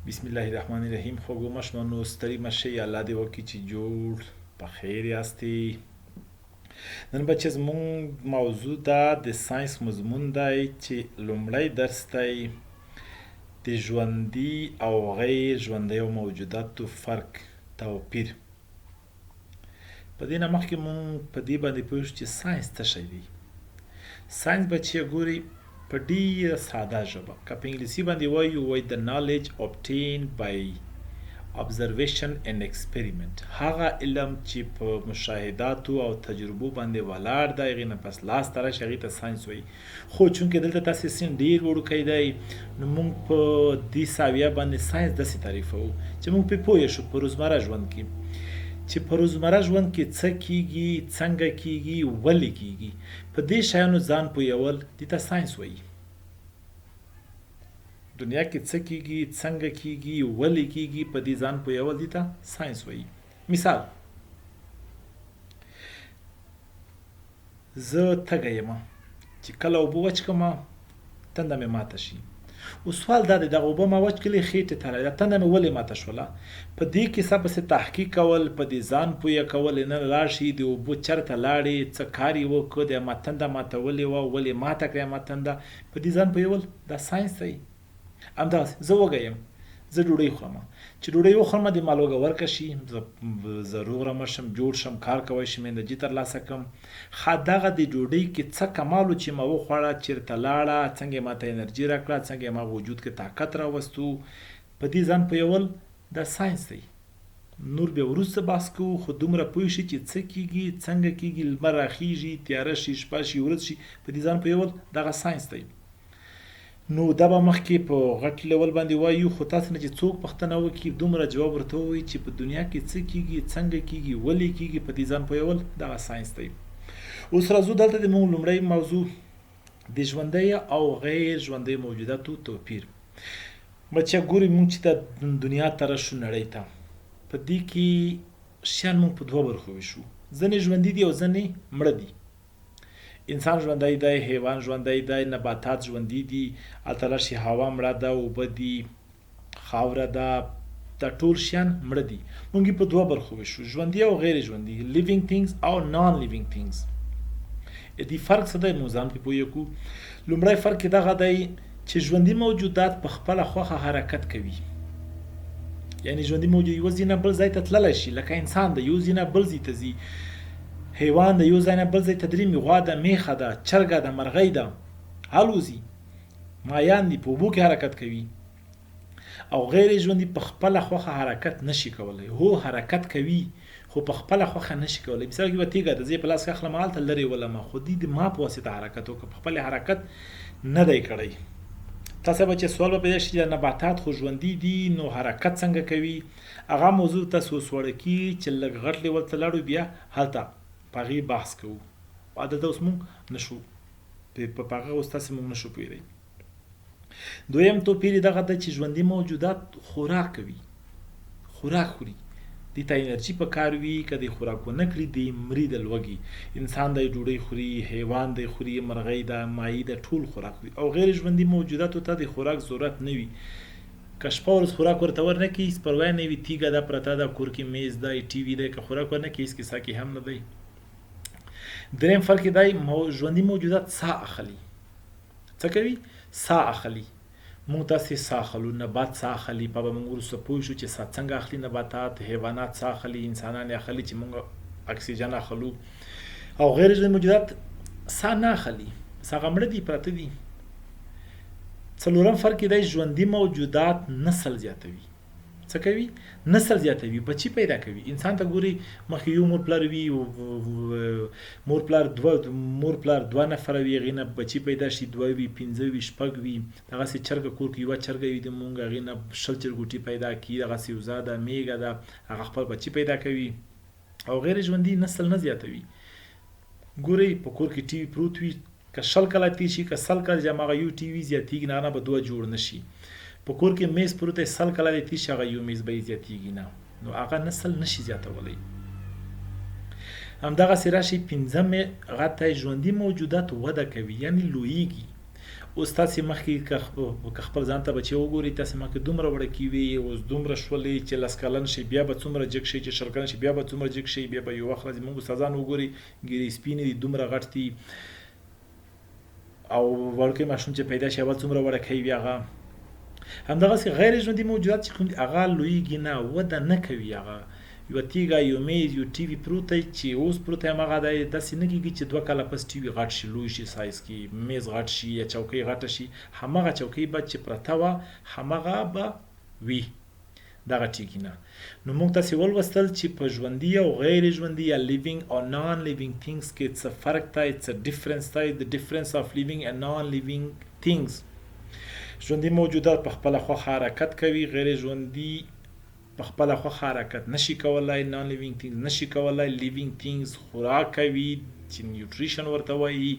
بسم الله الرحمن الرحیم. خوږو ماشومانو، ستړي مه شئ. الله دې وکړي چې جوړ په خیر یاستئ. نن به چې زمونږ موضوع ده، د ساینس مضمون دی چې لومړی درس دی، د ژوندي او غیر ژوندیو موجوداتو فرق، توپیر. په دې نه مخکې مونږ په دې باندې پوه شو چې ساینس څه شی دی. ساینس به چې ګوري، په ډیره ساده ژبه که په انګلیسي باندې وایو، وایي the knowledge obtained by observation and experiment. هغه علم چې په مشاهداتو او تجربو باندې ولاړ دی، هغې نه پس لاس ته راشي، هغې ته ساینس وایي. خو چونکه دلته تاسې سن ډیر وړوکی دی، نو مونږ په دې ساویه باندې ساینس داسې تعریفوو چې مونږ پرې پوه شو په روزمره ژوند کې، چې په روزمره ژوند کې څه کیږي، څنګه کیږي، ولې کیږي، په دې شیانو ځان پوهول، دې ته ساینس وایي. دنیا کې څه کیږي، څنګه کیږي، ولې کیږي، په دې ځان پوهول، دې ته ساینس وایي. مثال، زه تږی یم، چې کله اوبه وچکم تنده مې ماته شي. اوس سوال دا دی، دغه اوبه ما وچکلې، خېټې ته راغلې، دا تنده مې ولې ماته شوله؟ په دې کیسه پسې تحقیق کول، په دې ځان پوه کول، نه لاړ شي، د اوبو چرته لاړې، څه کار یې وکړ، د ما تنده ماتولې وه، ولې ماته کړې ما تنده، په دې ځان پوهول دا ساینس دی. همدغسې زه وږی یم، زه ډوډۍ خورم، چې ډوډۍ وخورم د ما لوږه ورکه شي، زه روغ رمه شم، جوړ شم، کار کوی شم، انرژي ترلاسه کړم. ښه، دغه د ډوډۍ کې څه کمال و چې ما وخوړه، چېرته لاړه، څنګه یې ماته انرژي راکړه، څنګه یې ما وجود کې طاقت راوستو، په دې ځان پوهول دا ساینس دی. نور بیا وروسته بحث کوو، خو دومره پوه شي چې څه کیږي، څنګه کیږي، لمر راخیږي، تیاره شي، شپه شي، ورځ شي، په دې ځان پوهول دغه ساینس دی. نو دا به مخکې په غټ لیول باندې وایو، خو تاسو نه چې څوک پوښتنه وکړي، دومره جواب ورته ووایي چې په دنیا کې څه کیږي، څنګه کیږي، ولې کیږي، په دې ځان پوهول دغه ساینس دی. اوس راځو دلته د موږ لومړی موضوع، د ژوندۍ او غیر ژوندۍ موجوداتو توپیر. بچیا ګوري، موږ چې د دنیا ته راشو، نړۍ ته، په دې کې شیان موږ په دوه برخو ویشو، ځینې ژوندي دي او ځینې مړه دي. انسان ژوندی دی، حیوان ژوندی دی، نباتات ژوندي دي. هلته راشي، هوا مړه ده، اوبه دي، خاوره ده، دا ټول شیان مړه دي. موږ یې په دوه برخو ویشو، ژوندي او غیر ژوندي، living things او non living things. د دې فرق څه دی؟ موږ ځان پرې پوه کړو. لومړی فرق یې دغه دی چې ژوندي موجودات په خپله خوښه حرکت کوي، یعنی ژوندي موجود یو ځای نه بل ځای ته تللی شي، لکه انسان دی، یو ځای نه بل ځای ته ځي، حیوان دی، یو ځای نه بل ځای ته دریمي، غوا ده، میښه ده، چرګه ده، مرغۍ ده، الوزي، مایان دي، په اوبو کې حرکت کوي. او غیر ژوندي په خپله خوښه حرکت نشي کولی. هو، حرکت کوي خو په خپله خوښه نشي کولی. مثال کې یوه تیږه ده، زه یې په لاس کې اخلم، هلته لرې ولم، خو دی د ما په واسطه حرکت وکړ، په خپل حرکت نه دی کړی. تاسو به چې سوال به پیدا شي چې نباتات خو ژوندي دي، نو حرکت څنګه کوي؟ هغه موضوع تاسو اوس وړه کی چې لږ غټ لیول ته لاړو، بیا هلته په هغې بحث کوو. دلته اوس مونږ نشو په هغه، اوس تاسو مونږ نشو پوهېدی. دویم توپیر یې دغه دی چې ژوندي موجودات خوراک کوي، خوراک خوري، دې ته انرژي په کار وي، که دی خوراک ونه کړي دی مري د لوږې. انسان دی ډوډۍ خوري، حیوان دی خوري، مرغۍ ده، ماهي ده، ټول خوراک خوري. او غیر ژوندي موجوداتو ته د خوراک ضرورت نه وي. که شپه ورځ خوراک ورته ورنه کړي هیڅ پروا نه وي. تیږه ده پرته ده کور کې، میز دی، ټي وي دی، که خوراک ورنه کړي هیڅ کیسه کې هم نه دی. دریم فرق یې دی، ژوندي موجودات ساه اخلي. څه کوي؟ ساه اخلي. موږ تاسې ساه اخلو، نبات ساه اخلي، په به موږ وروسته پوه شو چې ساه څنګه اخلي نباتات، حیوانات ساه اخلي، انسانان یې اخلي چې موږ اکسیجن اخلو. او غیر ژوندي موجودات ساه نه اخلي، بس هغه مړه دي، پراته دي. څلورم فرق یې دی، ژوندي موجودات نسل زیاتوي. څه کوي؟ نسل زیاتوي، بچي پیدا کوي. انسان ته ګوري، مخکې یو مور پلار وي، مور پلار دوه، مور پلار دوه نفره وي، هغې نه بچي پیدا شي، دوه وي، پنځه وي، شپږ وي. دغسې چرګه کور کې یوه چرګه وي د مونږ، هغې نه 20 چرګوټي پیدا کړي. دغسې وزه ده، میږه ده، هغه خپل بچي پیدا کوي. او غیر ژوندي نسل نه زیاتوي. ګورئ، په کور کې ټي وي پروت وي، که 20 کاله تېر شي، که 100 کاله، چې هماغه یو ټي وي زیاتېږي نه، هغه نه به دوه جوړ نه شي. په کور کې میز پروت دی، 100 کاله دې تېر شي، هغه یو میز به یې زیاتېږي نه، نو هغه نسل نه شي زیاتولی. همدغسې راشي پنځم هغه ته، ژوندي موجودات وده کوي، یعنی لویږي، اوس تاسې مخکې که خپل ځان ته بچی وګورئ، تاسې مخکې دومره وړکي وي، اوس دومره شولې، چې 10 کلن شي بیا به څومره جګ شي، چې 20 کلن شي بیا به څومره جګ شي. بیا به یو وخت راځي، موږ استادان وګورئ، ږیرې سپینې دي، دومره غټ دي. او وړوکی ماشوم چې پیدا شي، اول څومره وړکی وي هغه. همدغسې غیر ژوندي موجودات چې کوم دي، هغه لویږي نه، وده نه کوي. هغه یوه تیږه، یو میز، یو ټي وي پروت دی، چې اوس پروت دی هماغه دی. داسې نه کېږي چې 2 کاله پس ټي وي غټ شي، لوی شي سایز کې، میز غټ شي یا چوکۍ غټه شي. هماغه چوکۍ به چې پرته وه، هماغه به وي، دا غټیږي نه. نو موږ تاسې ولوستل چې په ژوندي او غیر ژوندي یا living او non living things کې څه فرق دی، څه difference دی. The difference of living and non living things. ژوندي موجودات په خپله خوښه حرکت کوي، غیر ژوندي په خپله خوښه حرکت نشي کولای، non living things نشي کولای. Living things خوراک کوي چې nutrition ورته وایي،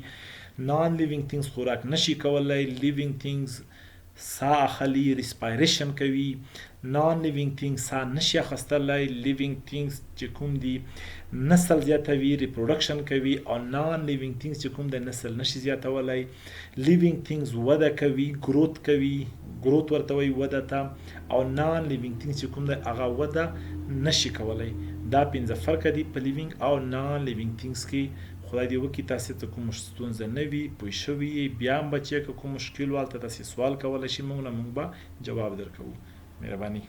non living things خوراک نشي کولای. Living things ساه اخلي، respiration کوي، non living things ساه نشي اخستلی. Living things چې کوم دي، نسل زیاتوي، reproduction کوي، او non living things چې کوم دی، نسل نشي زیاتولی. Living things وده کوي، growth کوي، growth ورته وایي وده ته، او non living things چې کوم دی، هغه وده نشي کولی. دا پنځه فرق دي په living او non living things کې. خدای دې وکړي تاسو ته کوم ستونزه نه وي، پوه شوي یې. بیا هم بچیه که کوم مشکل و، هلته تاسې سوال کولی شئ موږ نه، موږ به جواب درکوو. مهرباني.